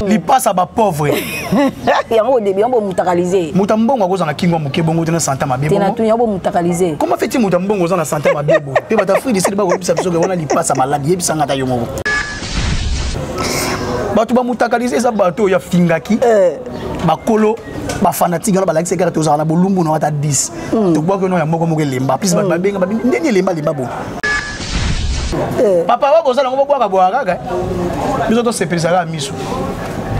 Lipasa ba pauvre. Yango début yango mutakaliser. Muta mbongo akoza na kingo moke bongo te na santa mabe bongo. Te na tu yango mutakaliser. Comment fait-il muta mbongo oza na santa mabe bongo? Pe bata fruit de ba koyebisa biso ke wana lipasa malade yebisa nga ta yo moko. Bato ba mutakaliser eza bato oyo afingaki. Eh. Bakolo ba fanatique wana balakisi kaka tozala na bolumbu na ata 10. Hmm. Tokbwaki no ya moko moko elemba. Plus bato hmm. babenga ndenge elemba lemba bongo. Eh. Papa wa bozala ngo bobwaka bwaka kaka. Biso tosepelisaka miso.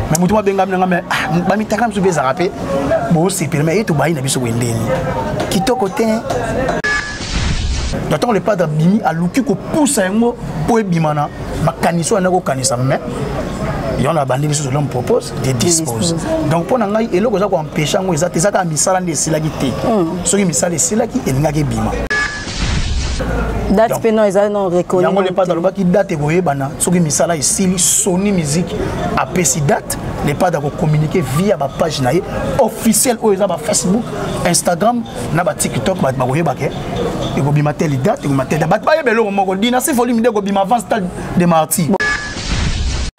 Mais moto babengami nanga me ah, bamitaka biso mpe ezalaka mpe bosepela me ye tobayi na biso boye ndeni kitoko te. Na ntango le padre abimi aluki kopusa yango mpo ebima na makanisi oyo andaki kokanisa, mais yango na bandi biso l'homme propose de dispose. Donc mpo na ngai eloko eza koempêche yango eza te, eza kaka misala nde esilaki te. Soki misala esilaki elingaki ebima. Date mpe non eza non reconnu. Yango le padre alobaki date ekoyebana soki misala esili. Sony Musique apesi date, le padre akocommunique via bapage na ye officielle oyo eza bafacebook, Instagram na batiktok. Bato bakoyeba ke ekobima telle date, ekobima telle date. Bato bayeba eloko moko, Dynastie volume 2 ekobima avant Stade de Martyr.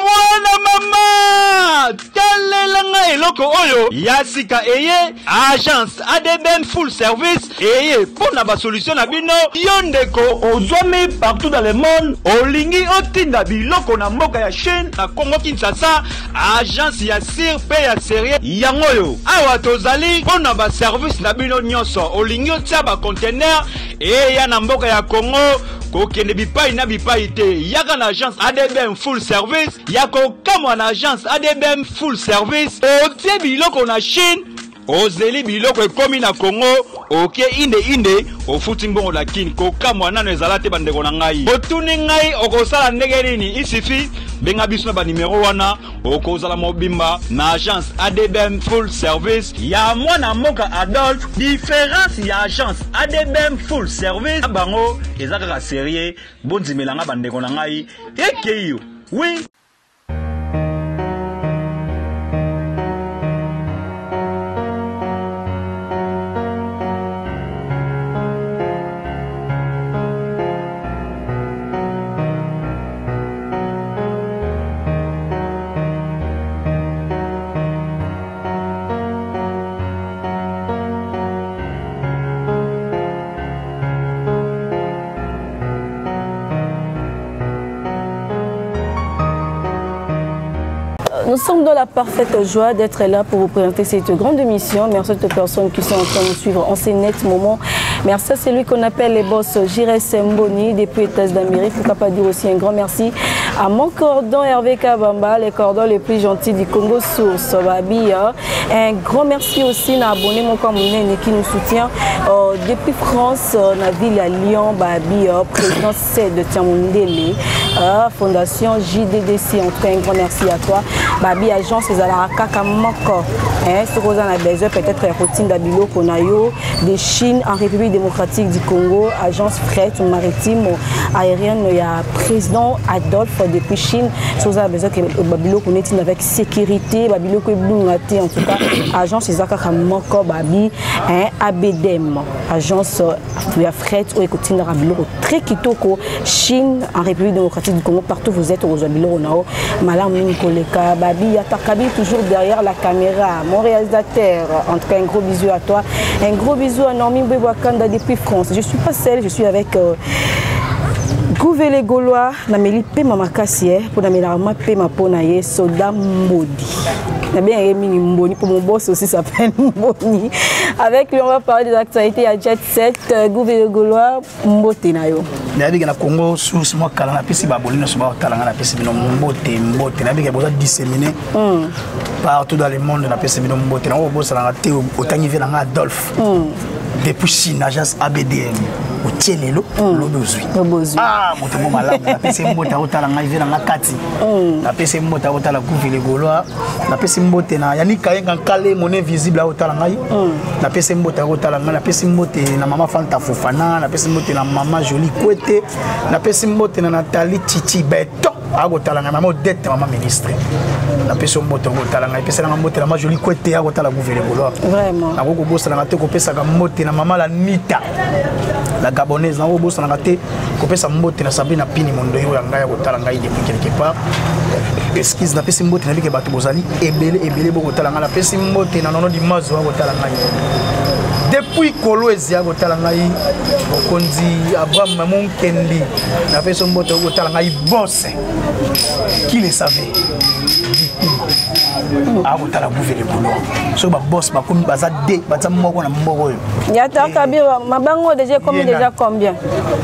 Mwana mama, talela ngai eloko oyo ya sika eye. Agence ADBM full service eye mpo na basolution na bino. Yo ndeko ozwami partout dans le monde, olingi otinda biloko na mboka ya Chine, na Congo Kinshasa, agence ya sir mpe ya serie yango oyo. Awa tozali mpo na baservice na bino nyonso. Olingi otia bacontener eya na mboka ya Congo, kokende bipai na bipai te, yaka na agence ADBM full service. Ya kokamwa, na agence ADBM full service, otie biloko na Chine, ozeli biloko ekomi na Congo, oke inde inde, ofuti mbongo na Kini. Kokamwa nano ezala te. Bandeko na ngai, otuni ngai okosala ndenge nini? Isifi benga biso na banimero wana, okozala mobimba na agence ADBM full service ya mwana mboka Adolphe. Différence ya agence ADBM full service bango eza kaka serie. Bondimelanga bandeko na ngai, ekei yo oui. Nous sommes dans la parfaite joie d'être là pour vous présenter cette grande émission. Merci aux personnes qui sont en train de nous suivre en ces nets moments. Merci à celui qu'on appelle les boss Jires Mboni depuis États d'Amérique. Pourquoi pas dire aussi un grand merci à mon cordon Hervé Kabamba, le cordon le plus gentil du Congo Source. Babi, hein. Un grand merci aussi à abonné mon Monene qui nous soutient depuis France, la ville à Lyon, Babi, président C de Tiamundele, Fondation JDDC. En tout cas, un grand merci à toi. Babi, agence ezalaka kaka moko. Hein, soki oza na besoin peut-être ya kotinda biloko na yo de Chine en République démocratique du Congo, agence fret maritime aérienne ya président Adolphe depuis Chine. Soki oza na besoin ke babiloko netinda avec sécurité, babiloko ebunga te, en tout cas agence eza kaka moko, babi, hein, ABDM, agence ya fret oyo ekotindaka biloko très kitoko Chine en République démocratique du Congo. Partout vous êtes, okozwa biloko na yo malamu mingi koleka. Babi Yatakabi toujours derrière la caméra, mon réalisateur. En tout cas, un gros bisou à toi, un gros bisou à Normi Mbwakanda depuis France. Je suis pas seule, je suis avec Gouvele Gaulois. Nameli pema makasi mpo namelaka ma pema mpo na ye soda Mbodi, nabengaki mingi Mboni pour mon boss aussi s'appelle Mboni. Avec lui, on va parler des actualités à Jet Set. Gouvele Gaulois, mbote na yo. Nayebiki na Congo Source mwa kala. Napesi baboli nyonso baotala nga, napesi bino mbote, mbote. Nayebiki boza disséminé partout dans le monde, napesi bino mbote. Nango kobosananga te, otangi vie nanga Adolphe depuis Chine, agence ABDM, otie lelo lobi ozwi. Ah, moto mo malamu, napesi mbote aotala ngai, vie nanga kati. Napesi mbote aotala Guvile Gaulois, napesi mbote na Yani Kayenga Nkale, mon invisible aotala ngai. Napesi mbote akotala ngai, napesi mbote na mama Fanta Fofana, napesi mbote na mama Joli Kwete, napesi mbote na Nathalie Chichi Beton. Akotala ngai, mama Odette, mama ministre, napesi yo mbote. Okotala ngai, epeselanga mbote na ma Joli Kwete, akotala Gouvele Golois. Nakoki kobosanaka te kopesaka mbote na mama Lanita, la Gabonaise. Nakoki kobosanaka te kopesa mbote na Sabrina Pini Mondoi, oyo ya ngai, akotala ngai depuis quelque part. Excuse, napesi mbote na bike bato bozali ebele ebele bokotala ngai. Napesi mbote na Nono Dimazo, akotala ngai depuis Kolwezi, akotala ngai mokonzi Abraham Monkendi. Napesi mbote, okotala ngai boss qui le savait, akotala Gouvele Gaulois. Soki baboss bakomi, baza de baza moko na moko oyo. Yata Kabira mabango déjà ekomi déjà combien?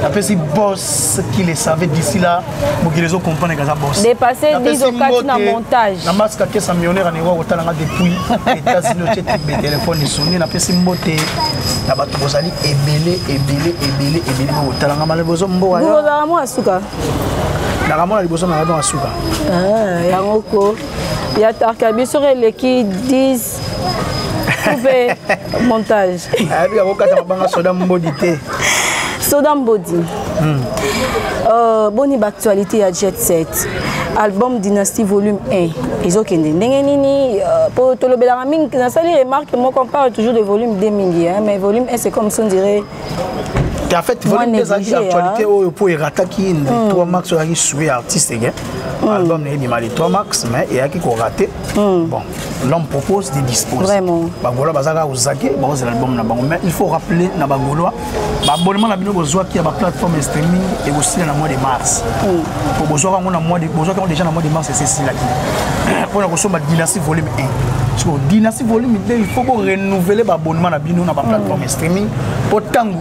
Napesi boss qui le savait. D'ici là, mokili ezocomprendre kaza boss. Dépassé 10 okati na montage. Na masque akesa millionnaire aneko, akotala nga depuis États-Unis, otie tibe telefone esoni. Napesi mbote na bato bozali ebele ebele ebele ebele bokotala nga mala liboso mboka. Ozala mwa suka. Nakamona liboso na nga suka. Yango ko ya Tarkabi, soki eleki 10, coupe montage. Ayebi akokata mabanga soda mbodi te. Soda mbodi. Boni baactualité ya Jet Set, album Dynastie volume 1 ezokende ndenge nini? Po tolobelaka mingi, nasali remarque moko, on parle toujours de volume 2 mingi, hein, mais volume 1, c'est comme si on dirait En fait, volume 2 ezalaki actualité oyo mpo erataki le 3 mars. Ozalaki souhait artiste ke album na ye ebima le 3 mars, mais eyaki korater. Bon, l'homme propose de dispose. Bagaulois baza kaka kozake, bakozela album na bango. Mais il faut rappeler na Bagaulois, baabonnement na bino bozwaki ya baplateforme streaming ekosila na mois de mars. Po bozwaka yango na mois de, bozwaki yango déjà na mois de mars, esesilaki mpona kosomba Dynastie volume 1. So Dynastie volume 2, il faut borenouveler baabonnement na bino na baplateforme streaming, mpo ntango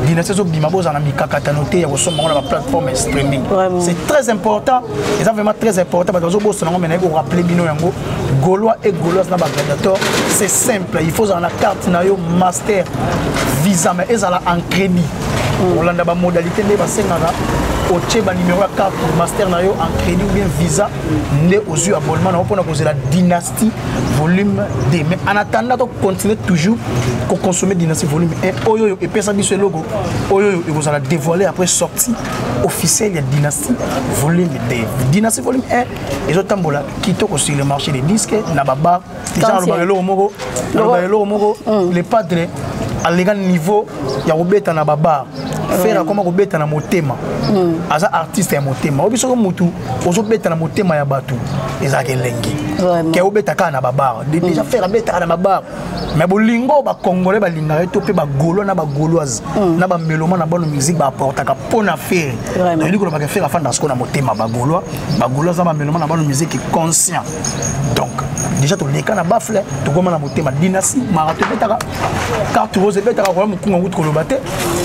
Dynastie ezobima, bozala na mikakatano te ya kosomba yango na baplateforme streaming. C'est très important, eza vraiment très important. Bato bazobosana yango, mais naye korappeler bino yango, Gaulois et Gauloise na bagladiateur. C'est simple, il faut ozala na carte na yo Master, Visa, mais ezala en crédit. Olanda bamodalité nde basengaka, otie banimero ya carte Master na yo en crédit ou bien Visa, nde ozwi abonnement na yo mpona kozela Dynastie volume 2. Mais en attendant, tocontinue toujours koconsommer Dynastie volume 1, oyo oyo epesa biso eloko oyo oyo ekozala dévoilé après sortie officielle ya Dynastie volume 2. Dynastie volume 1 ezotambola kitoko sur le marché des disques na babar. Déjà nalobaka eloko moko, nalobaka eloko moko: le padre aleka niveau ya kobeta na babar. Ferre akoma kobeta na motema, aza artiste ya motema. Oyebi, soki mutu ozobeta na motema ya bato, ezalaka elengi ke obeta kaka na babar. Déjà Ferre abetaka na babar, mais bolingo Bacongolais balingaka ye to mpe Bagaulois na Bagauloise na bamélomane na bano musique baapportaka mpo na Ferre, nayebi kolobaka Ferre afanda sikoyo na motema Bagaulois, Bagauloise na bamélomane na bano musique conscient. Donc déjà toleka na baffle, tokóma na motema. Dynastie marathon ebetaka, Carte Rose ebetaka, koya mokunga nguti koloba te,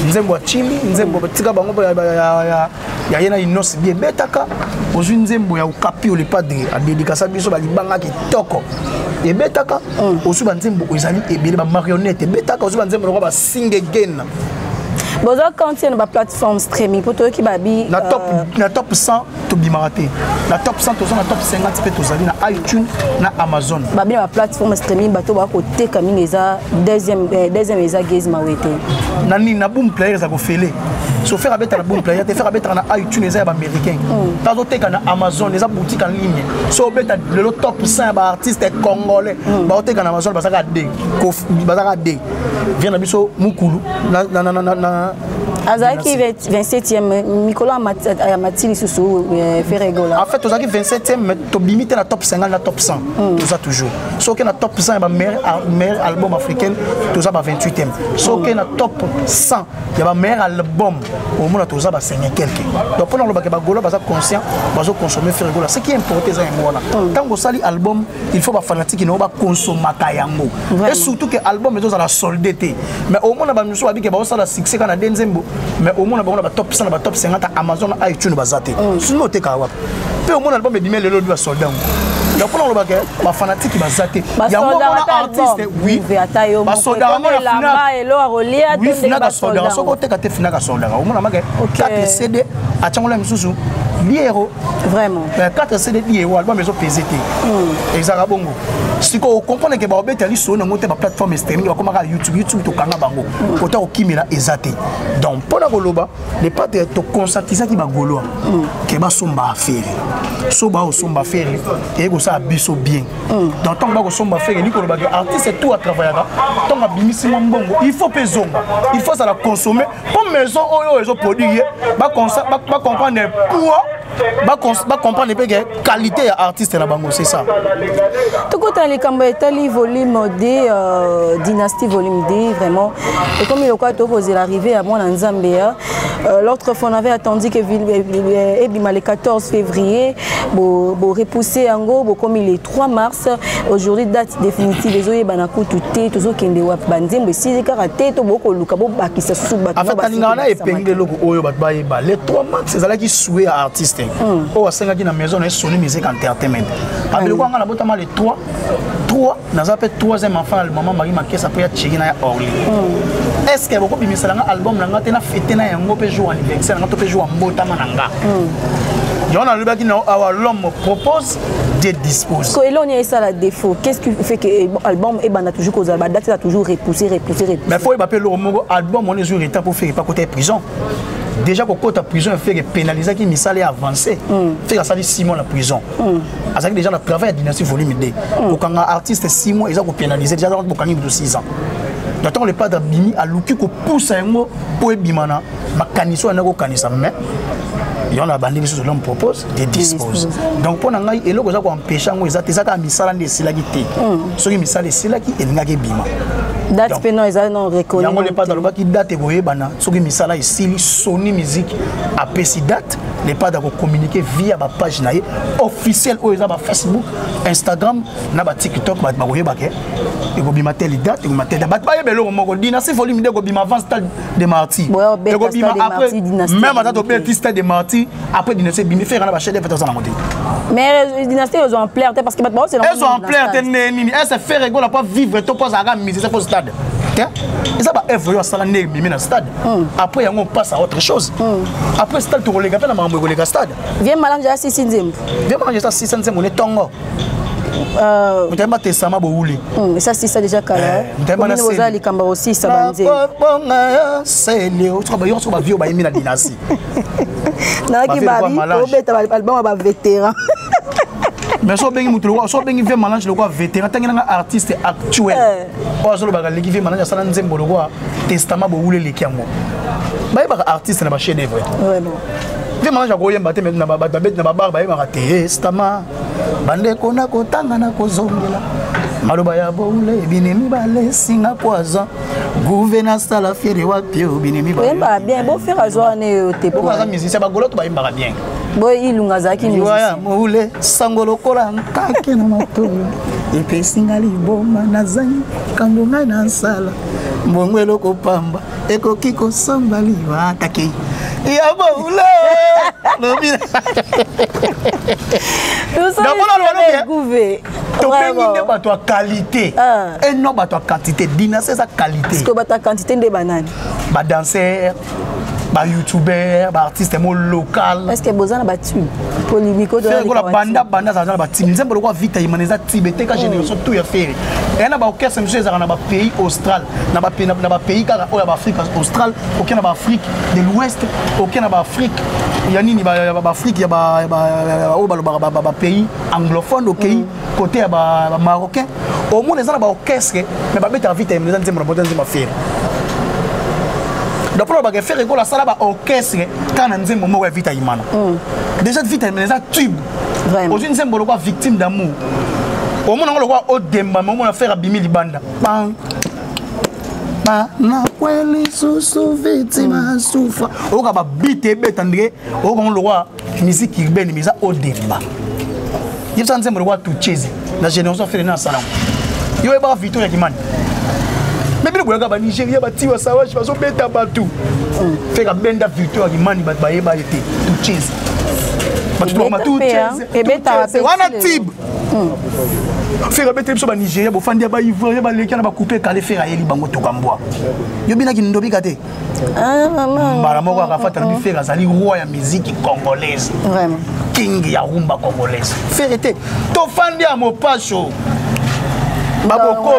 nzembo ya Chimi, nzembo tika bango ya ye na Inos bi ebetaka, ozwi nzembo ya Okapi, le padre adédicasa biso balibanga kitoko ebetaka, ozwi banzembo ezali ebele, bamarionnette ebetaka, ozwi banzembo lokola basingegen. Boza quantième na baplateforme streaming, mpo toyoki babi Na top 100 tobimaka te. Na top 100 toza na top 50 mpe tozali na iTunes na Amazon. Babi na baplateforme streaming, bato bakoteka mingi eza deuxième, eza Gaz Mawete. Na nini, na Boom Player eza kofele. So Ferre abeta na Boom Player te, Ferre abetaka na iTunes, eza ya baaméricain. Mpe azoteka na Amazon, eza boutique en ligne. So obeta lelo top 100 ya baartiste congolais baoteka na Amazon, bazaka d bazaka d vient na biso mokulu na Azalaki 27e mikolo ya mati lisusu Ferre Gola. En fait, tozalaki 27e, mais tobimi te na top 50 na top 100. Toza toujours, soki na top 100 ya bameilleur album africaine, toza ba 28e. Soki na top 100 ya bameilleur album, omona toza ba 5 quelque. Donc mpona olobaka, Bagaulois baza conscient, bazoconsommer Ferre Gola. Ce qui est important eza yango wana. Ntango osali album, il faut bafanatike na yo bakonsomaka yango, et surtout que album ezozala solde te. Mais omona bamisu babike baosala succès kaka na de nzembo, mais omona bango na batop 100, na batop 50 Amazon na iTunes baza te. Sino otekaka wapi? Mpe omona album ebimi lelo, obi basolde yango. Donc mpona olobaka, bafanatike baza te, yango omona artiste, oui, basoldaka yango na Fnac. Soki oteka te, Fnac asoldaka. Omona make 4 CD atiangola misusu. Diero. Vraiment. 4 CD Diero, album ezopese te. Ezalaka bongo. Sikoyo ocomprendre ke baobeta lisolo nango te, baplateforme streaming bakomaka YouTube, YouTube tokanga bango, kota kokimela eza te. Donc mpona koloba le Padre, toconscientisaki bagaulois ke basomba affaire. So baosomba affaire, eye kosala biso bien. Donc ntango bakosomba affaire, elingi koloba ke artiste tout atravaillaka, ntango abimisi mwa mbongo, il faut mpe ezonga, il faut azala consommer mpo maison oyo ezoproduire ye bacomprendre poids, bacomprendre mpe ke qualité ya artiste na bango, c'est ça. Tokota likambo etali volume d, Dynastie volume d. Vraiment ekomi lokola tokozela arrivé ya mwana Nzambe ya. L'autre fois, on avait attendu que ebima le 14 février, bo repousser yango, bokomi le 3 mars. Aujourd'hui, date définitive ezoyebana kutu te. Tozokende wapi? Banzembo esili kaka te to bokoluka bobakisa susu bato? En fait, alingaka na epenge eloko oyo bato bayeba. Le 3 mars ezalaki souhait ya artiste oyo asengaki na maison na ye, Sony Music Entertainment. Abiloko anga nabotama le 3 3, naza mpe troisième enfant na mama Marie Makesa mpe ya Thierry na ya Orly. Est ce que bokobimisela nga album na nga te na fete na yango mpe jour anniversaire na nga to mpe jour ya mbotama na nga? Yango nalobaki na awa: l'homme propose, Dieu dispose. Ko eloni esala défaut, qu'est-ce qui fait que album ebanda toujours kozala badate eza toujours repoussé, repoussé, repoussé? Mais faut oyeba mpe eloko moko: album wana ezwi retard mpo Ferre pa kota ya prison. Déjà kokota prison, Ferre pénalisaki misala ya avancé. Ferre asali 6 mois na prison, azalaki déjà na travail ya Dynastie volume 2. Kokanga artiste 6 mois eza kopénaliser déjà bokangi moto 6 ans. Donc ntango le Padre abimi, aluki kopusa yango mpo ebima na makanisi oyo andaki kokanisa, mais yango na bandi lisusu: l'homme propose, Dieu dispose. Donc mpo na ngai, eloko eza koempêche yango eza te, eza kaka misala nde esilaki te. Soki misala esilaki, elingaki ebima. Date mpe non, eza non reconnu. Yango le Padre alobaki date ekoyebana soki misala esili. Sony Music apesi date, le Padre akocommuniquer via bapage na ye officiel oyo eza bafacebook, Instagram na baTikTok. Bato bakoyeba ke ekobima telle date, ekobima telle date. Bato bayeba eloko moko: Dynastie volume 2 ekobima avant Stade de Martyr, ekobima après. Même ata tobeti Stade de Martyr après Dynastie ebimi, Ferre na bachef d'œuvre toza nango te. Mais Dynastie ezwa ampleur te parce que bato baosela. Ezwa ampleur te nde nini? Ese Ferre Gola po vivre to po azalaka musicien po stade te? Eza baœuvre oyo asala nde ebimi na stade. Après yango, on passe à autre chose. Après stade, tokoleka mpe na makambo ekoleka stade. Vie Malange asisi nzembo. Vie Malange eza sisa nzembo ne ntongo, moto ayemba Testament bowuli. Esa sisa déjà kala. Oza likambo kosisa banzembo. Bonga ya sele yo soko bavio bayembi na Dynastie. Nayaki babi obeta album ya bavétéran. Mais so obengi moto lokwa, so obengi vie Malange lokwa vétéran, ntangi nanga artiste actuel oyo azolobaka leki vie Malange asala nzembo lokwa Testament bowuli eleki yango. Bayebaka artiste na bachef d'œuvre. Vie Malange akoyemba te, na bato babeti na babar bayebaka testament. Bandeko, na kotanga na kozongela maloba ya bowule, ebine mibale esinga poison gouve nasala fiere wapi obine. Mibale bien boFerre azwa wana yo te. Aza musicien, bagolo to bayembaka bien. Boy Ilunga azalaki. Liwa ya mowule, sango lokola nkake na matoyo, epesinga liboma, nazangi kambo ngai na nsala mbongo, eloko pamba ekoki kosomba liwa takei ya bowule lobi. Tobengi nde bato ya qualité et non bato ya quantité. Dynastie eza qualité. Bato ya quantité nde banani? Badanser, bayoutubeur, baartiste mo local. Est ce que boza na batube polémique? Gola banda banda azala na batube. Nzembo lokwa Vita Imana eza tube, eteka génération tout ya Ferre. Eya na baorchestre mosusu ezalaka na bapays austral, na bapays kaka oyo ya baAfrique austral, oke na baAfrique de l'Ouest, oke na baAfrique ya nini, baAfrique ya oyo balobaka bapays anglophone, okei côté ya bamarocain, omona eza na baorchestre, mais babetaka Vita Imana, eza nzembo na bota, nzembo ya Ferre. Donc mpona bake Ferre Gola asala baorchestre kaka na nzembo moko ya Vita Imana. Déjà Vita Imana eza tube. Ozwi nzembo lokwa Victime d'amour, omona yango lokwa odemba, me omona Ferre abimi libanda pan nakwe lisusu victime asufa, oyoka babite ebeta ndenge oyoka ngo lokwa musique urbaine, mais eza odemba. Yebisa nzembo lokwa Tucheze na génération Ferre na asala yango. Yo oyebaka Victoria Kimani, me bino boyaka Banigeria batiwa Sawashi bazobeta bato. Ferre abenda Victoria Kimani, bato bayeba ye te. Tucheze. Bato tokoma tout wana tibe. Ferre abeteli biso Banigéria, bofandi ya Baivoirien, baleki na bacoupe ekale. Ferre ayeli bango tokambwa, yo binaki ndobika te. Mbala moko Arafat alobi Ferre azali roi ya musique congolaise, king ya rumba congolaise. Ferre te, tofandi ya mopasho babokoko,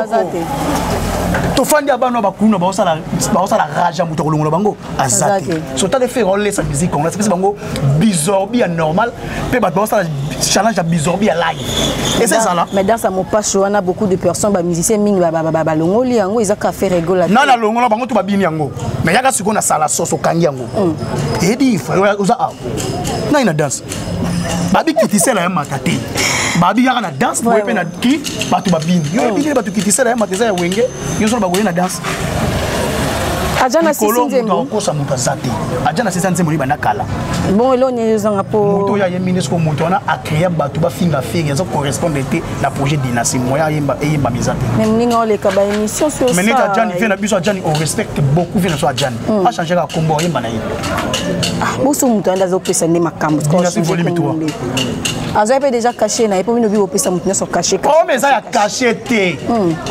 tofandi ya bana bakuluna baosala rage ya moto akolongola bango aza te. So tale, Ferre olesa musique congolaise, apesi bango bizorbi ya normal, mpe bato baosala challenge ya bizorbi ya live, eza ezala. Mais dans sa mopasho wana, beaucoup de personnes, bamusicien mingi balongoli yango, eza ka Ferre Gola. Na nalongola bango to babini yango, mais yaka sikoyo na sala soso, okangi yango edi oza awa ngai na danse, babi kitisela ya mata te, babi yaka na danse boye mpe na ki bato babini yo ebini bato kitisela ya mata eza ya Wenge nyonso na bakoye na danse. Aja na sisi nzembo. Akokosa moto aza te, aja na sisa nzembo libanda kala. Bon, eloni ezanga po moto oyo ayembi nde siko moto wana acréa bato bafinga Ferre, aza correspondre te na projet dynastie, moyen ayemba eyembama eza te. Mais moninga oleka baémission sur. Mais neti Adjani, vie na biso Adjani, on respecte beaucoup vie na biso Adjani, achange kaka kombo, ayemba na ye. Boso moto anda azopesa nde makambo. Dynastie volume 3. Azwaki mpe déjà cachet na ye, mpo bino bi bopesa moto nyonso cachet. Problème eza ya cachet te,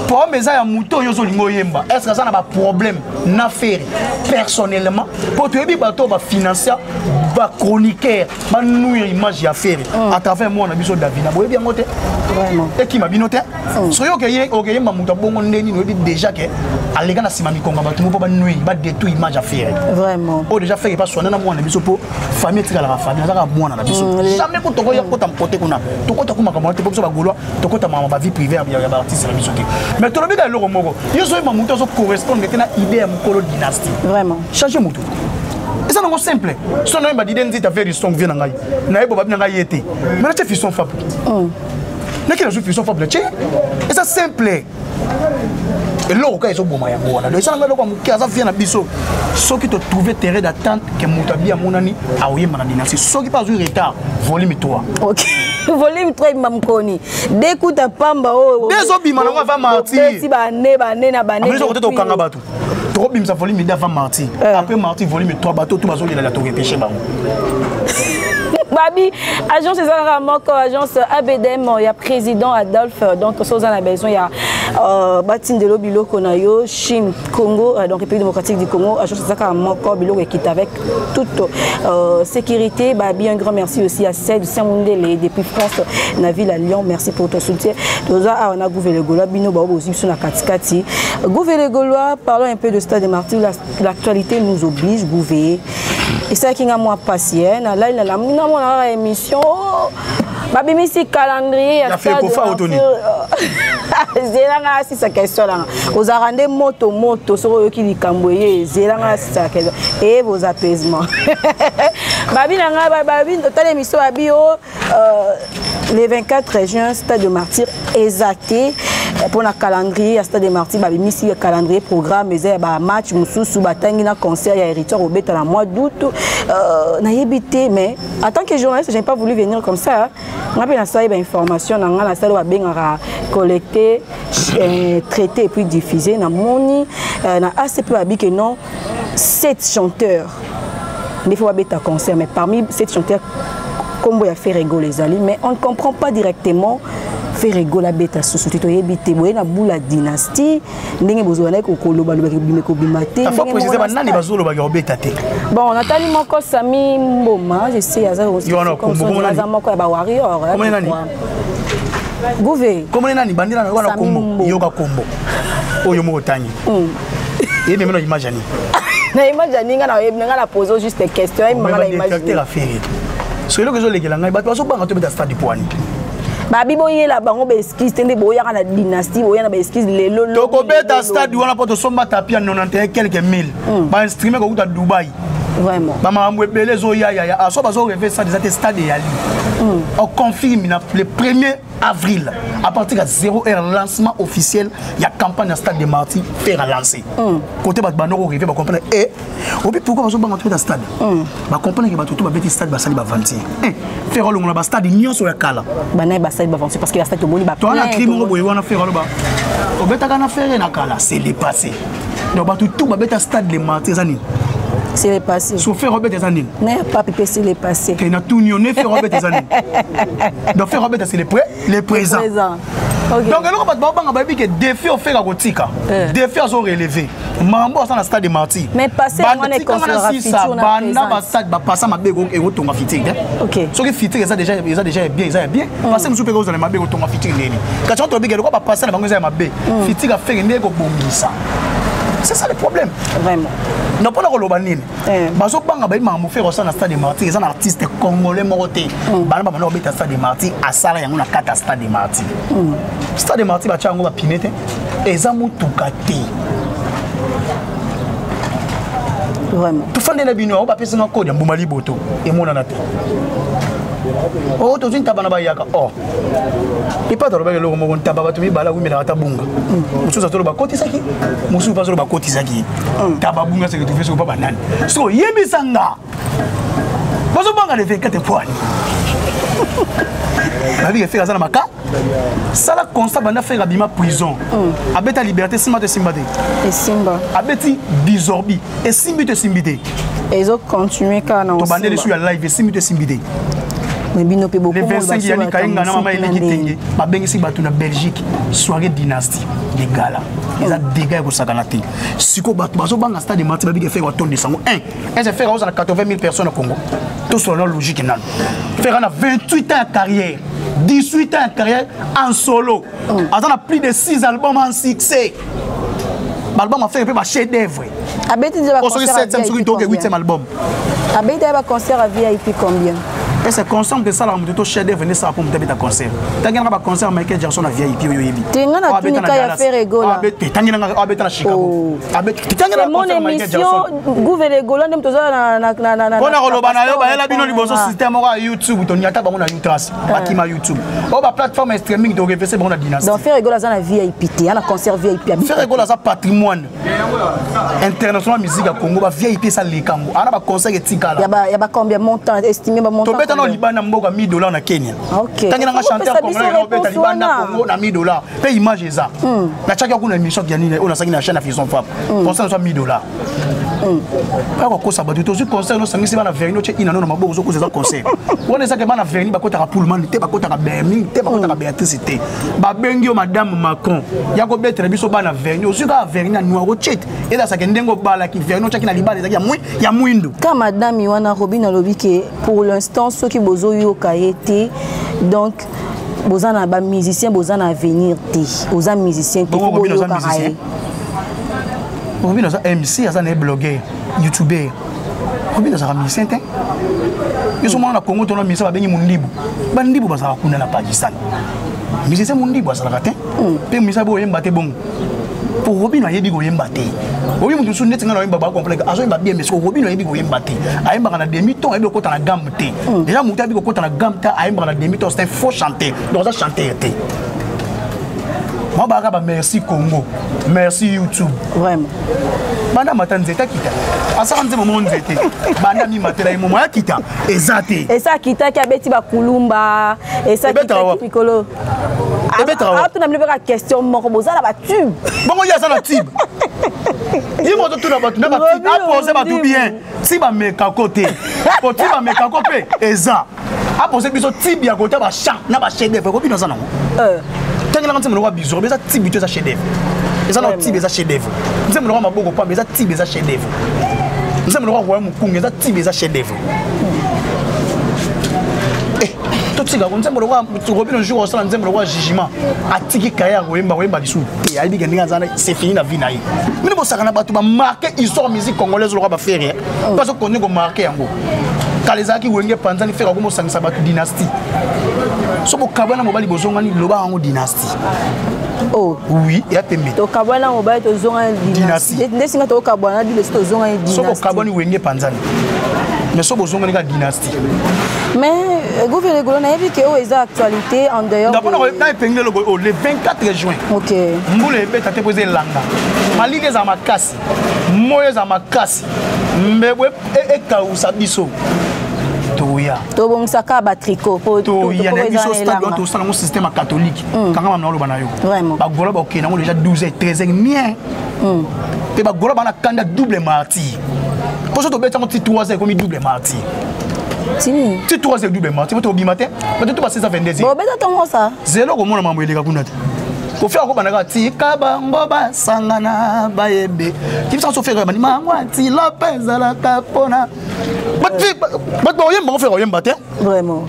problème eza ya moto oyo ozolinga oyemba. Est ce que aza na baproblème na Ferre personnellement? Mpo toyebi bato oyo bafinancer bachroniqueur, banuire image ya Ferre à travers mwana biso Davina, boyebi yango te, ekima bino te. Soki okeyemba moto abongo nde nini, oyebi déjà ke aleka na nsima mikonga bato mo mpo banuire, badétruire image ya Ferre. Oyo déjà Ferre epaswana na mwana biso, mpo famille etikalaka famille, azaka mwana na biso. Jamais ko tokoya kota kote kuna, tokota ku makambo wana te, mpo biso Bagaulois tokota makambo bavie privée ya baartiste na biso te. Mais tolobi ka eloko moko, yo soyeba moto azocorrespondre te na idée ya mokolo dynastie. Change motu, eza nango simple. So nayemba Dide Nzita very song, vie na ngai nayeba babi na ngai ye te, mais natie Fiston Fabre, naki nazwi Fiston Fabre natie, eza simple. Eloko kaka ezoboma yango wana, donc esalanga eloko ya moke, aza vie na biso. Soki totrouve terrain d'attente ke moto abi amonani aoyemba na dynastie, soki mpe azwi retard, volume 3. Ok, volume 3 ebima mokoni dekuta pamba oyo. Nde ezobima nango avant martyr. Bane bane na bane. Kote tokanga bato, tokobimisa volume 2 avant martyr, après martyr volume 3. Bato tu bazolela, torepêche bango. Babi agence eza kaka moko, agence ABDM ya président Adolphe. Donc so oza na besoin ya batindelo biloko na yo Chine, Congo, donc République démocratique du Congo, agence eza kaka moko, biloko ekita avec toute sécurité. Babi, un grand merci aussi à Sed Samundele depuis France, na ville à Lyon, merci pour ton soutien. Toza awa na Gouve le Gaulois, bino bao bozwi biso na katikati. Gouve le Gaulois, parlons un peu de stade de Martyr, l'actualité nous oblige. Gouve, esalaki nga mwa pasi nalali namona kaka émission, babimisi calendrier ya stade. Zelanga asisa question nanga, ozalaka nde moto moto soki oyoki likambo eye. Zelanga asisa question eye vos apaisement. Babi na ngai, babi totala émission, babi o le 24 juin stade de Martyr eza te mpona calendrier ya stade de Martyr. Babimisi calendrier, programme eza ya bamatch mosusu, batangi na concert ya Héritier kobeta na mois d'août. Nayebi te, mais en tant que journaliste, j'ai pas voulu venir comme ça. Nga mpe nasali bainformation na nga, nasali oyo babengaka collecter, traiter et puis diffuser. Namoni na ACP babi ke non, sept chanteurs nde fo babeta concert, mais parmi sept chanteurs kombo ya Ferre Gola ezali, mais on ne comprend pas directement. Ferre Gola abeta susu te, toyebi te. Boye na bula dynastie, ndenge bozwa naye kolobalobaki bima kobima te. Banani bazolobaki obeta te? Bon, natali moko Sami Mboma, je sais aza moko ya bawarrior. Gouve. Komone nani bandela na wana kombo, yoka kombo oyo moko otangi ye meme na image ani. Na image ani, nga na nga na pose juste question ayebimanga na image. Affaire soki eloko ezolekela ngai, bato bazobanga tobeta stade poani. Babi boyela bango baexcuse te, nde boyaka na dynastie, boya na baexcuse lelo. Tokobeta stade wana mpo tosomba tapis ya 91 quelque mille, bainstrument kokuta Dubai. Vraiment. Bamakambo ebele ezoyayaya aso bazorêver stade eza te, stade eyali. On confirme na le 1er avril à partir ya 0 heure, lancement officiel ya campagne ya stade de Martyr. Ferre lancé côté bato bandoko rêver, bacomprendre e obi pourquoi bazobanga tobeta stade, bacomprendre ke bato to babeti stade, basali baventure. Ferre olongola bastade nyonso ya kala. Banaye basali baventure parce que bastade tomoni. Towana cri moko boye wana, Ferre aloba obetaka na Ferre na kala, c'est le passé. Donc bato tout babeta stade de Martyr eza nini? C'est le passé. So Ferre obeta eza nini? Na ya papi pe c'est le passé. Te na tuni yo ne Ferre obeta eza nini? Donc Ferre obeta c'est le pré le présent. Le présent. Okay. Donc eloko bato babanga bayebi ke défi ofeka kotika eh. Défi azo relever mambo aza na stade de martyr. Mais passé wana econsolera futur na banda ba stade ba passa mabe ekotonga futur te. Okay. Soki futur eza déjà bien, eza ya bien. Passé mosusu mpe ekozala mabe, ekotonga futur ndeni. Kasi on tolobi ke eloko ba passa na bango eza ya mabe, futur afeke nde ekobongisa. C'est ça le problème. Vraiment. Donc mpona koloba nini? Bazobanga, bayebi makambo Ferre osala na stade de martyr. Eza na artiste congolais moko te bana babanda kobeta stade de martyr asala yango na kati ya stade de martyr. Stade de martyr batya yango bapine te, eza motuka te. Vraiment. Tofande na bino yango bapesinga kode ya mbuma liboto emonana te. Oyo tozwi ntaba na bayaka o epata alobaki eloko moko, ntaba bato mibale awumelaka ata bunga, mosusu azoloba akotisaki, mosusu mpe azoloba akotisaki. Ntaba bunga se retrouve soki mpa banani. Soki oyebisa nga bazobanga le 24 poani babiki Ferre aza na maka sala constat. Banda Ferre abima prison, abeta Liberté, esimba te, esimba te? Esimba. Abeti Bizorbi, esimbi te, esimbi te? Ezocontinue kaka na Tobandeli su ya live, esimbi te, esimbi te? Mais bino mpe Le 25 yani kayenga na mama eleki tenge babengisi bato na Belgique, soirée dynastie de gala, eza dégâts ya kosakana te. Sikoyo bato bazobanga stade martyr, babiki Ferre atondisa yango 1 ese Ferre ozala 80 000 personnes na Congo. Tosolola logique nano. Ferre na 28 ans ya carrière, 18 ans ya carrière en solo, aza na plus de 6 albums en succès. Baalbum afere mpe bachef d'œuvre. Abeti déjà soki 7e, soki toke 8e album. Abeti ya baconcert ya VIP combien? Ese concert moto esalaka moto to chef d'œuvre nde esala mpo moto abeta concert? Tangelanga baconcert Michael Jackson na VIP oyo oyebi. Te, nga na tunika ya Ferre Gola. Tangelanga abeta na Chicago. C'est mon émission Gouverne Gola nde moto oza na Mpona koloba na yo, bayela bino liboso système moko ya YouTube, toniata bango na Utras, bakima YouTube oyo baplateforme ya streaming, torefese bango na dynastie. Donc Ferre Gola aza na VIP te, ana concert VIP? Ferre Gola aza patrimoine international musique ya Congo. Ba VIP esaleka yango, ana baconcert etikala. Ya bacombien montant estimé, bamontant? Tobeta na libanda mboka 1000 $ na Kenya. Ntangelanga chanteur congolais obeta libanda Congo na 1000 $, mpe image eza. Natiaki kuna émission ya nini oyo nasalaki na chaîne ya Fison Fap, concert naso 1000 $. Kaka kokosa bato, tozwi concert nosangisi bana verni, otie inano na maboko, ozokosa eza concert wana. Ezaki bana verni bakotaka Pullman te, bakotaka Bermin te, bakotaka Béatrice te. Babengi yo madame Macron ya kobetela biso bana verni, ozwi kaka verni ya noir, otie te, ezasaki ndenge obalaki verni otiaki na libala ezalaki ya mwindu. Ka madame wana Robin alobi ke pour l'instant soki bozoyoka ye te, donc boza na bamusicien, boza na avenir te, oza musicien te, boyokaka ye. Robin aza MC, aza na ye blogueur, youtuber. Robin azalaka musicien te. Yo so mwana na Congo tona musicien babengi mondibu, bandibu bazalaka kuna na Pakistan. Musicien mondibu azalaka te, mpe musicien boyemba te. Bongo po Robin ayebi koyemba te. Oyebi moto mosusu neti ngai na oyemba, bacomplexe, azoyemba bien, mais soki Robin ayebi koyemba te, ayembaka na demi ton, ayebi kokota na gamme te. Déjà moto ayebi kokota na gamme te, ayembaka na demi ton, c'est un faux chanteur, donc aza chanteur te. Mwa bayaka ba merci Congo, merci YouTube. Vraiment. Banda mata nzete akita, asaka nzembo moko nzete banda mimatela ye momo akita eza te. Esa akitaki, abeti bakulumba, esa akitaki mikolo. Ebetaka. Atuna bino mpe question moko: boza na batube? Bongo ye aza na tube, ye moto tuna bato na batube apose bato bien ti bamekako te, po ti bamekako mpe eza apose biso tibe ya kota bachamp na bachef d'œuvre. Ekobino aza nango ntangelanga nzembo lokwa Bizorbi, eza tibe to eza chef d'œuvre? Eza na tibe, eza chef d'œuvre. Nzembo lokwa Maboko Pamba eza tibe, eza chef d'œuvre. Nzembo lokwa Roya Mokunga eza tibe, eza chef d'œuvre. Totikako nzembo lokwa Robino. Jour osala nzembo lokwa Jugement, atiki kaye ya koyemba, koyemba lisusu te. Ayebi ke ndenge aza, c'est fini na vie na ye. Mino bosaka na bato bamarke histoire musique congolaise lokwa baFerre, parce que komarke yango kala ezalaki Wenge panzani. Ferre akomosangisa bato dynastie. So bokabwana mobali, bozongani, loba yango dynastie. Oh. Oui, ya pembe. Tokabwana mobali, tozonga dynastie. Nde singa tokabwana biso, tozonga dynastie. So bokabwani, Wenge panzani, mais so bozongani kaka dynastie. Mais Gouve Golo, nayebi ke oyo eza actualité en dehors. Na epengeli eloko oyo le 24 juin. Mbula ebeta te mpo eza elanga, malili ezala makasi, moyo ezala makasi, mbebo ekawusa biso, toya. Tobongisaka batricot. Toya na biso stade wana, tosala yango système ya catholique. Kanga mama na oloba na yo, bagola bakokende yango déjà 12 h 13 h mien, mpe bagola bana kanda double martyr. Mpo so tobeti yango ti 3 heures, ekomi double martyr. Tini. Ti 3 heures, double martyr, po tobima te. Bato to ba 622. Bobeta tongo sa. Zelo komona mambo eleka kuna te. Kofi akobanda kaka tika bango basangana bayebe tibisa so Ferre bandi mango antilope ezalaka mpona bato bakoyemba ngo. Ferre oyemba te. Vraiment.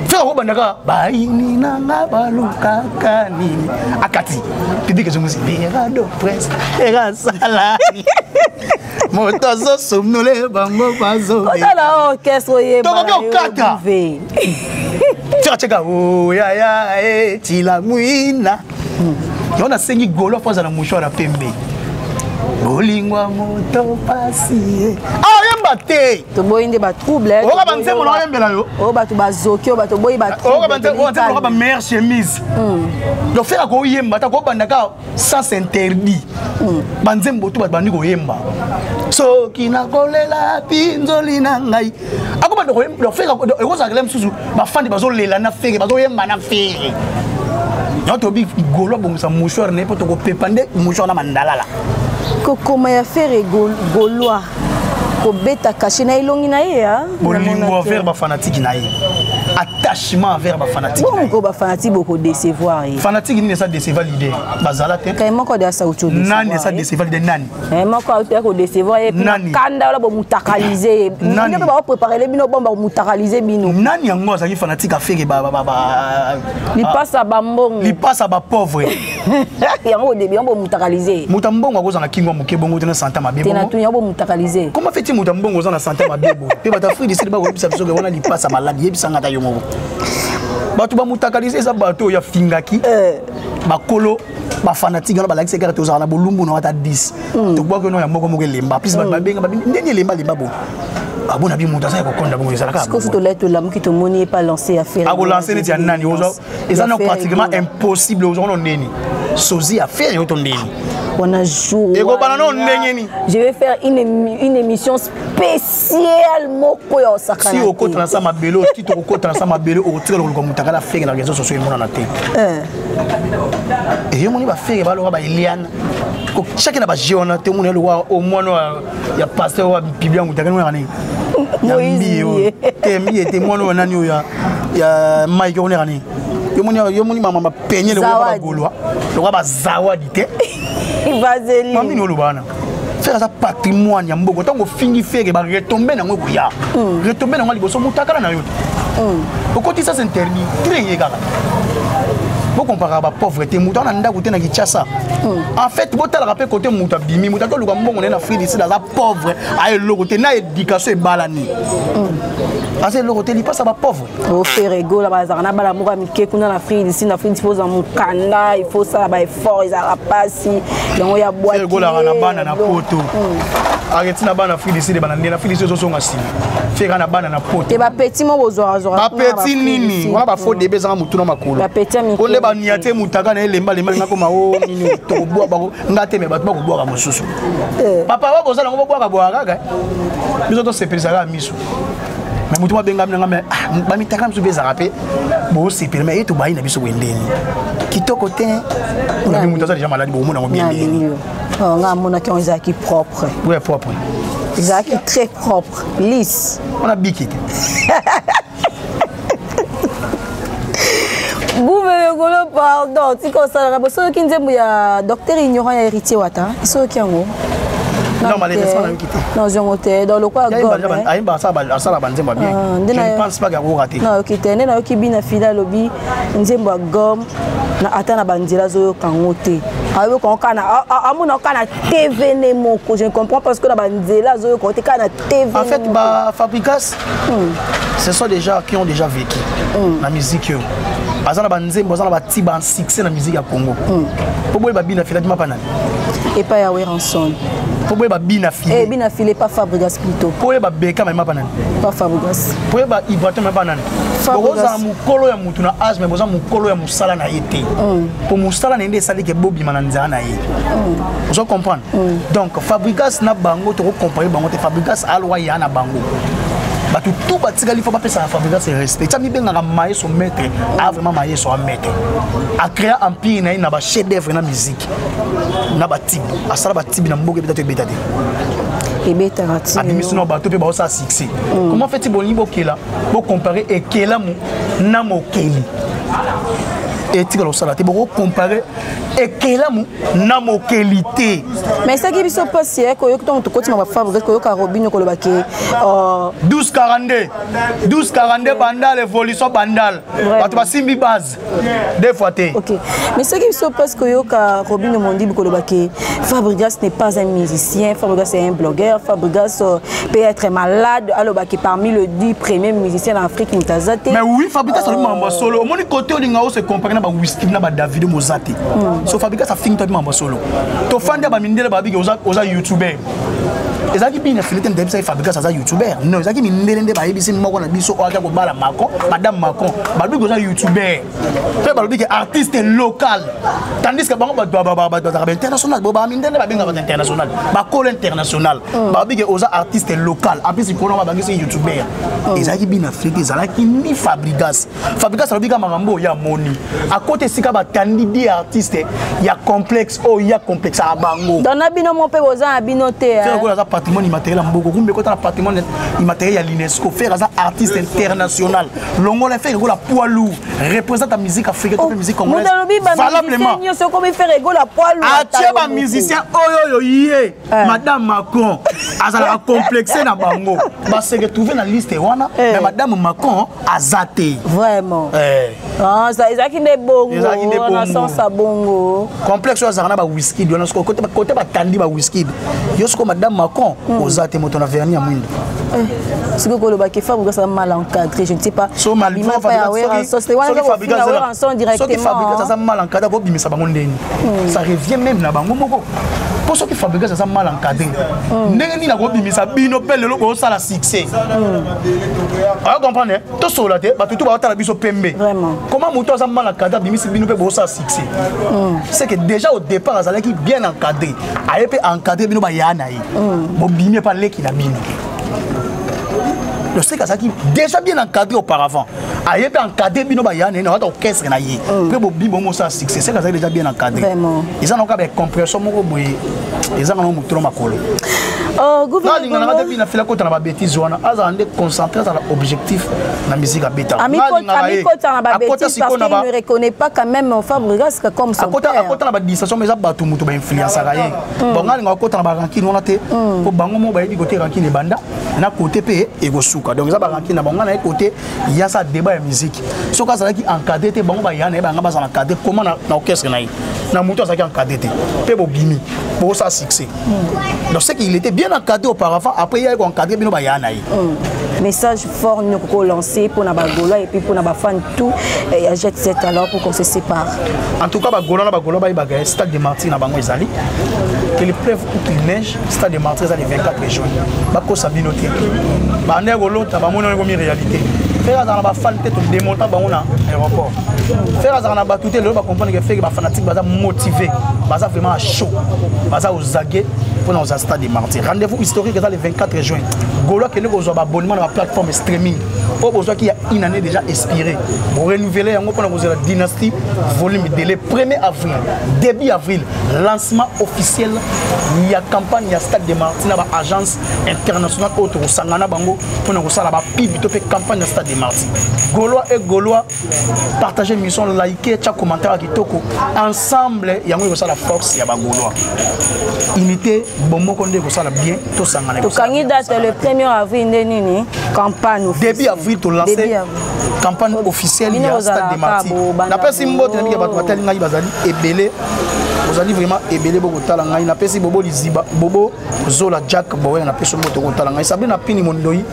Ferre akobanda kaka bayini nanga balukaka nini, akati public ezongosi verado prince erasalani moto azosomnole bango. Bazotala orchestre oyeba. Tokoki okata tika tika oyaya etila mwina yango. Nasengi golo fo azala mouchoir ya pembe. Bolingwa moto pasi ye ayemba te. Toboyi nde batrouble. Oyoka banzembo na oyembela yo. Oyo bato bazoki, oyo bato boyi. Oyoka banzembo bameilleure chemise. Donc Ferre akoyemba ta kobanda kaka sens interdit. Banzembo to bato bandi koyemba soki nakolela mpinzoli na ngai, akobanda koyemba. Ferre ekozalaka mosusu bafandi bazolela na Ferre, bazoyemba na Ferre. Yango tobi golo abongisa mouchoir na ye mpo tokopepa nde mouchoir na mandalala. Kokoma ya Ferre Gaulois kobeta cachet na elongi na ye. Bolingo envers bafanatike na ye, attachement envers bafanatike. Bongo bafanatike bokodecevoir ye. Fanatike nini esa décevoir leader? Bazala te. Kai moko de asa uti. Nani esa décevoir leader? Nani? Moko auti ya kodecevoir ye. Nani? Kanda wala bomutakalize ye. Nani? Mpe baopreparele bino bomba, bomutakalize bino. Nani yango azalaki fanatique ya Ferre? Lipasa bambongo. Lipasa bapauvre. Yango odebi, yango bomutakalize. Moto ya mbongo akozala na kingo ya moke bongo te, na santa mabe. Te na bongo tuni, yango bomutakalize. Comment fait-il moto ya mbongo oza na sante mabe boye? Mpe bato Afrique du Sud bakoyebisa biso ke wana lipasa maladi. Yebisanga ata yo moko, bato bamutakalize eza bato oyo afingaki bakolo bafanatike wana. Balakisi kaka tozala na bolumbu na ata 10, tobwaki ono ya moko moko elemba. Plus bato babenga babi ndeni elemba lemba bo abona bi moto aza ya kokonda bongo ezalaka. Sikoyo tolai, tolamuki, tomoni ye pa lancé ya Ferre. Akolancer neti ya nani? Eza na pratiquement impossible. Ozwa ndeni sozi ya Ferre yo to ndeni? Wana jour Ekobana no ndenge nini? Je vais faire une émission spéciale moko ya osakana. Si okota na sa mabele, otito okota na sa mabele, okotikala koluka moto akala Ferre na réseau sociaux emonana te. Eyomoni baFerre baloka baeliane chaque na baje wana te. Omoni elokwa omwana ya pasteur oyo biblia moto akani wana nini ya mbiye oyo te, mbiye te, mwana oyo nani oyo ya Mike oyo nini. Yomoni mama bapenye lokola bagolwa, lokola bazawadi te. Vaseline. Mamini oloba wana, Ferre aza patrimoine ya mboka. Ntango ofingi Ferre, baretombées nango ekoya, retombées nango ya liboso motakala na yo te. Okoti sens interdit tre ye kaka. Bokomparaka bapauvre te. Moto aza na ndako te na Kinshasa. En fait, botalaka mpe kote moto abimi, moto akoluka mbongo na ye na Afrique du Sud, aza pauvre, aya eloko te na éducation ebalani, aza eloko te, lipasa bapauvre. OFerre Gola bazalaka na bana moko ya mike kuna na Afrique d'ici. Na Afrique, il faut ozwa mokanda, il faut osala baeffort, ezalaka mpasi yango ya Ferre Golaka na bana na poto. Arrête na bana Afrique du Sud, bana nde na Afrique du Sud ozozonga nsima. Ferre na bana na poto. Te, bapeti mo bozwakazwaka. Bapeti nini wana? Bafaux début ezanga motu na makolo. Bapeti ya mike. Onde bania te, mutaka na elemba lemba linga koma o nini. Tokobwa bango nga te, me bato bakobwaka mosusu. Papa wa bozala yango, bobwaka bwaka kaka. Biso tosepelisaka miso, me motu babengami nanga me bamitaka miso mpe ezalaka mpe bosepela. Me ye tobayi na biso boye ndeni kitoko te. Onabi moto aza déjà maladi, bokomona yango bien ndeni. Nga amonaki yango ezalaki propre. Ouais, propre. Ezalaki très propre, lisse. Wana biki te. Gouvernement, pardon, tika osalaka bo. Soki nzembo ya Docteur Ignorant ya Héritier Wata, soki yango. Non, malheureusement nayoki te. Non, zongo te. Donc lokola Ayemba, asala banzembo ya bien. Je ne pense pas qu'akoka te. Nayoki te nde nayoki bina fila alobi nzembo ya gomme na ata na banzela azoyoka yango te, ayoka yango kaka amona kaka na TV ne moko. Je ne comprends parce que na banzela azoyoka yango te, kaka na TV. En fait, ba Fabregas, ce sont des gens qui ont déjà vécu na musique oyo. Aza na banzembo, aza na batiba en succès na musique ya Congo. Po boyeba bina fila bima pa nani? Epai ya Werrason. Po boyeba bina file. Eh, bina file pas Fabregas plutôt. Po oyeba Beka mayema pa nani? Pas Fabregas. Po oyeba Ibraton mayema pa nani? Bokozala mokolo ya mutu na age, me boza mokolo ya mosala na ye te, po mosala na ye nde esaliki bobima na nzela na ye. Ozo comprendre? Donc Fabregas na bango, tokocompare bango te. Fabregas alwa ya na bango. Bato tu batikali fo bapesaka Fabregas respect. Tia mibengaka maestro, maître a vraiment maestro, a maître acréa empire na ye na bachef d'œuvre na musique na batibi, asala batibi na mboka ebeta to ebeta te. Ebetaka ti abimisi na bato mpe baosala succès. Comment fait bolingi bokela, bocompare ekelamu na mokeli? Etikala kosala te, bokocompare ekelamu na mokeli te. Mais esaki biso mpasi ya koyoka ntango tokotima bafabrice, koyoka Robino koloba ke 1242 1242, Bandal, évolution Bandal, bato basimbi base deux fois te. Ok, mais soki biso mpasi koyoka Robino Mondibi koloba ke Fabrigas n'est pas un musicien, Fabrigas est un blogueur, Fabrigas peut être malade, alobaki parmi le 10 premiers musiciens en Afrique, moto aza te. Mais oui, Fabrigas alobi makambo ya solo. Omoni kote olinga ose compare na baWizkid na baDavido, moza te. So Fabrigas afingi to abi makambo ya solo. Tofandi ya bamindele, babiki oza youtuber. Ezalaki bino afili te, ndeyebisaki Fabrigas aza youtuber. Non, ezalaki mindele nde bayebisi moko na biso oyo aka kobala Macron, madame Macron, balobi oza youtuber mpe balobi ke artiste local, tandis que bango bato bazalaka bainternational. Bo bamindele babengaka bato international, bakolo international, balobi ke oza artiste local, en plus likolo babangisi youtuber. Ezalaki bino afili te, ezalaki ni Fabrigas. Fabrigas alobi ka makambo oyo amoni, akota esika batandi di artiste ya complexe oyo ya complexaka bango. Donc na bino mo mpe boza na bino te. Ferre Gola aza patrimoine immatériel ya mboka, kumbe ekota na patrimoine immatériel ya l'UNESCO. Ferre aza artiste international. Longola Ferre Gola, poids lourd, représente la musique africaine to mpe musique congolaise. Moto alobi bamusicien nyonso okomi Ferre Gola poids lourd. Atie bamusicien oyo oyo ye madame Macron azalaka complexe na bango, base retrouve na liste wana, mais madame Macron aza te. Vraiment. Ah, ezalaki nde bongo na sens ya bongo. Complexe oyo azalaka na baWizkid wana, soko kote batandi baWizkid, yo soko madame Macron oza te, moto na vernis ya mwindo. Soki kolobaki Fabrigas aza mal encadré, je ne sais pas. Soki Fabrigas aza mal encadré, akobimisa bango ndeni, ça revient même na bango moko. Mpo soki Fabrigas aza mal encadré, ndenge nini akobimisa bino mpe lelo bosala succès? Oya comprendre, tosolola te, bato tu baotala biso pembe. Comment moto aza mal encadré abimisi bino mpe bosala succès? C'est que déjà au départ azalaki bien encadré, aye mpe encadré bino baya na ye, bobimi epa leki na bino. Donc c'est azalaki déjà bien encadré auparavant, aye mpe encadré bino baya na ye na wata orchestre na ye, mpe bobimi bomosala succès. C'est azalaki déjà bien encadré. Eza na kaka bacompréhension moko boye, eza nango motolo makolo. Nalinga nanga te bina fila kota na babêtise wana. Azala nde concentré, azala objectif na musique abeta. Amikota na babêtise parce qu'il ne reconnaît pas quand même Fabregas comme son père. Akota na badistraction, mais eza bato moto bainfluençaka ye. Bon, nga alinga akota na barancune wana te, po bango mo bayebi kote rancune ebanda na kote mpe ekosuka. Donc eza barancune na bango. Nga na ye kote ya sa débat ya musique, soki azalaki encadré te, bango baya na ye, banga bazala encadré comment na orchestre na ye, na moto azalaki encadré te, mpe bobimi bokosala succès? Donc c'est qu'il était bien encadré auparavant, après il a encadré bino baya na ye. Message fort nous ko lancer pour na bagola et puis pour na bafan tout ya Jet Set, alors pour qu'on se sépare. En tout cas, bagola na bagola bayebaka stade de Martyr na bango ezali, qu'il pleuve ou qu'il neige, stade de Martyr eza le 24 juin. Bakosa bino te, bande kolota bamoni wana ekomi réalité. Ferre azala na bafan te, todémonta bango na aéroport. Ferre azala na bato te, lelo bacomprendre ke Ferre, bafanatique baza motivé, baza vraiment à chaud, baza aux aguets mpona kozala stade de Martyr. Rendez-vous historique eza le 24 juin. Golo akende kozwa baabonnement na baplateforme streaming oyo bozwaki ya une année déjà expiré, borenouvele yango mpona kozela Dynastie volume dès le 1er avril, début avril, lancement officiel ya campagne ya stade de Martyr na baagence internationale oyo tokosangana bango mpona kosala bapub to mpe campagne ya stade de Martyr. Gaulois et Gaulois, partager mission, like, tia commentaire ya kitoko. Ensemble yango ekosala force ya bagaulois, unité bomoko nde ekosala bien, tosangana. Tokangi date le 1er avril nde nini, campagne? Début avril tolance campagne officielle ya stade de Martyr. Napesi mbote na mingi bato batali ngai, bazali ebele, ozali vraiment ebele bokotala ngai. Napesi Bobo Liziba, Bobo Zola, Jack Bowen, napesi mbote okotala ngai. Sabrina Pini Mondoi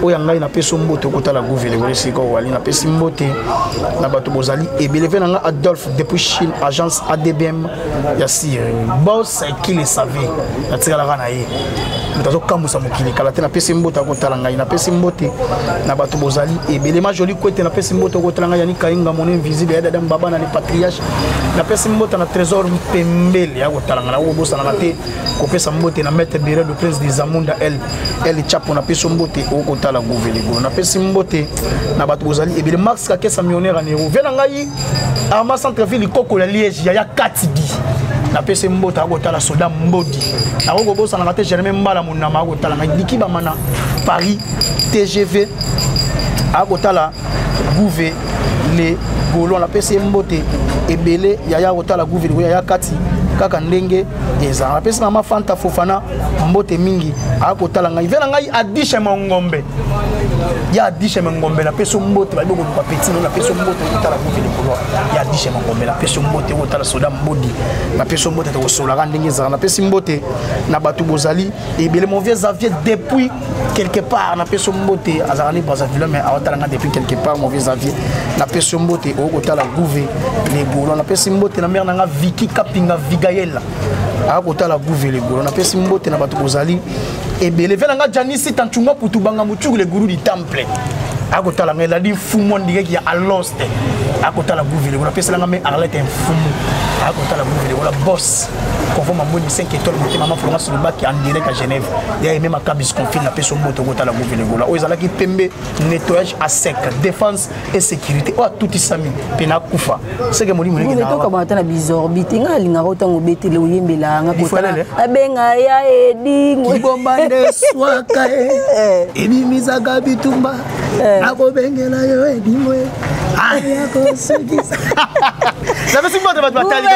oyo ya ngai, napesi mbote okotala. Guvele kole sika owali, napesi mbote na bato bozali ebele. Mpe na ngai Adolphe depuis Chine, agence ADBM ya sire boss qui le savait, natikalaka na ye, moto azokamwisa mokili kala te. Napesi mbote akotala ngai, napesi mbote na bato bozali ebele. Ma Joli Kwete, napesi mbote okotala ngai. Yani Kainga mon invisible ya dada mbaba na le patriarche, napesi mbote na Trésor Mpembele ya kotala ngai. Nakokobosanaka te kopesa mbote na maître Bere le prince de Zamunda El El Chapo, napesi mbote okotala. Gouvelegolo, napesi mbote na bato bozali ebele. Max Kakesa, millionnaire anero, vie na ngai Arma centre ville, likoko ya Liège, yaya Katibi. Napesi mbote, akotala soda Mbodi. Nakoki kobosanaka te Germain Mbala Monama, akotala ngai Diki Bamana Paris TGV, akotala Gouve le Gaulois. Napesi ye mbote ebele yaya, akotala Gouve le yaya kati kaka ndenge ezala. Napesi mama Fanta Fofana mbote mingi, akotala ngai ve na ngai Adishe Mongombe ya Adishe Mongombe. Napesi mbote bayebi koluka petit no. Napesi mbote, okotala Gouve le Gaulois ya Adishe Mongombe. Napesi mbote, okotala soda Mbodi. Napesi mbote, tokosolaka ndenge ezala. Napesi mbote na bato bozali ebele. Mon vieux Xavier depuis quelque part, napesi mbote. Azalaka ni Brazzaville mais awatala nga depuis quelque part. Mon vieux Xavier, napesi mbote, okotala Gouve le Gaulois. Napesi mbote na mare na nga Viki Kapinga Vigayela, akotala Gouve le Gaulois. Napesi mbote na bato bozali ebele. Ve na nga Janisi Tanchunga Putu Banga Muchuku le gourou du temple, akotala ngai eladi mfumu ndigeki ya Aloste, akotala Gouve le Gaulois. Napeselanga me Arlette Mfumu, akotala Gouve le Gaulois. Boss conforme amboni 5 étoiles, motema mama Florence Lubaki en direct à Genève, ya aimé Makabis confine. Napesi mbote, okotala Gouve le Gaulois. Oyo ezalaki pembe nettoyage à sec, défense et sécurité oyo atutisami mpe nakufa seke molimo. Tokabana ata na bizorbi te. Ngai alingaka otango obetele oyembela nga abenga ya edingo. Kibomba nde swaka e ebimisaka bitumba. Nakobengela yo edingo aya kosukisa. Napesi mbote bato batali.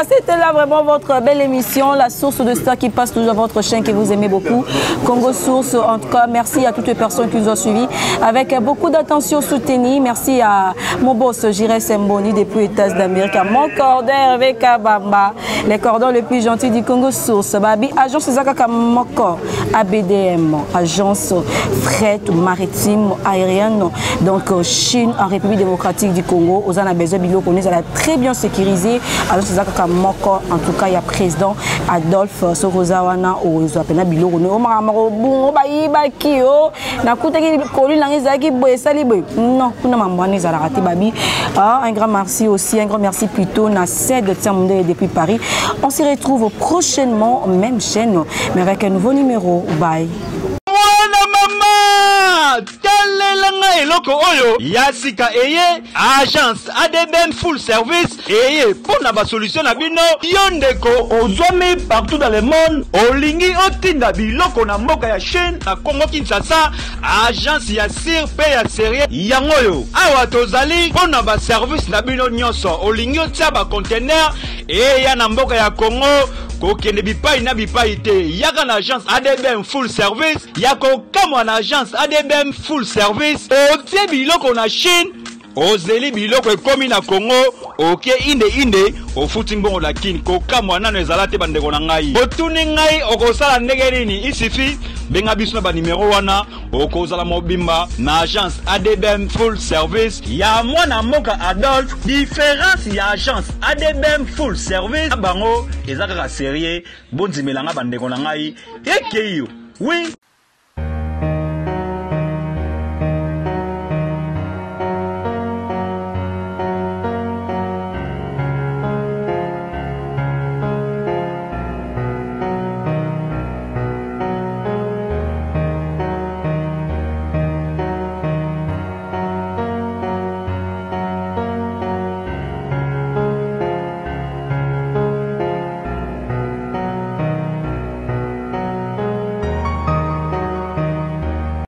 C'était là vraiment votre belle émission, La Source de Star, qui passe toujours à votre chaîne que vous aimez beaucoup, Congo Source. En tout cas, merci à toutes les personnes qui nous ont suivis avec beaucoup d'attention soutenue. Merci à mon boss Jires Mboni depuis États d'Amérique, à mon cordon Hervé Kabamba, les cordons les plus gentils du Congo Source. Babi, agence Zakaka Moko, ABDM, agence fret maritime aérienne. Donc Chine en République démocratique du Congo, aux a besoin biloko, on est très bien sécurisé. Agence Zakaka Moko, en tout cas, il y a président Adolphe Soroza wana ozwa pena biloko no makambo bongo bayibaki yo nakutaki koli nanga ezalaki boye esali boye. Non, kuna mambo wana ezalaka te. Babi, ah, un grand merci aussi, un grand merci plutôt na Ced Tiamundele depuis Paris. On se retrouve prochainement, même chaîne, mais avec un nouveau numéro. Bye. Mwana mama, talela ngai eloko oyo ya sika eye. Agence ADBM full service eye mpo na basolution na bino. Yo ndeko ozwami partout dans le monde, olingi otinda biloko na mboka ya Chine, na Congo Kinshasa, agence ya sûr mpe ya sérieux yango oyo. Awa tozali mpo na baservice na bino nyonso. Olingi otia baconteneur eya na mboka ya Congo, kokende bipai na bipai te, yaka na agence ADBM full service. Ya kokamwa, na agence ADBM full service, otie biloko na Chine, ozeli biloko ekomi na Congo, oke inde inde, ofuti mbongo na Kini. Kokamwa nano ezala te. Bandeko na ngai, otuni ngai okosala ndenge nini? Isifi benga biso na banimero wana, okozala mobimba na agence ADBM full service ya mwana mboka Adolphe. Différence ya agence ADBM full service na bango eza kaka sérieux. Bondimelanga, bandeko na ngai, ekei yo wi.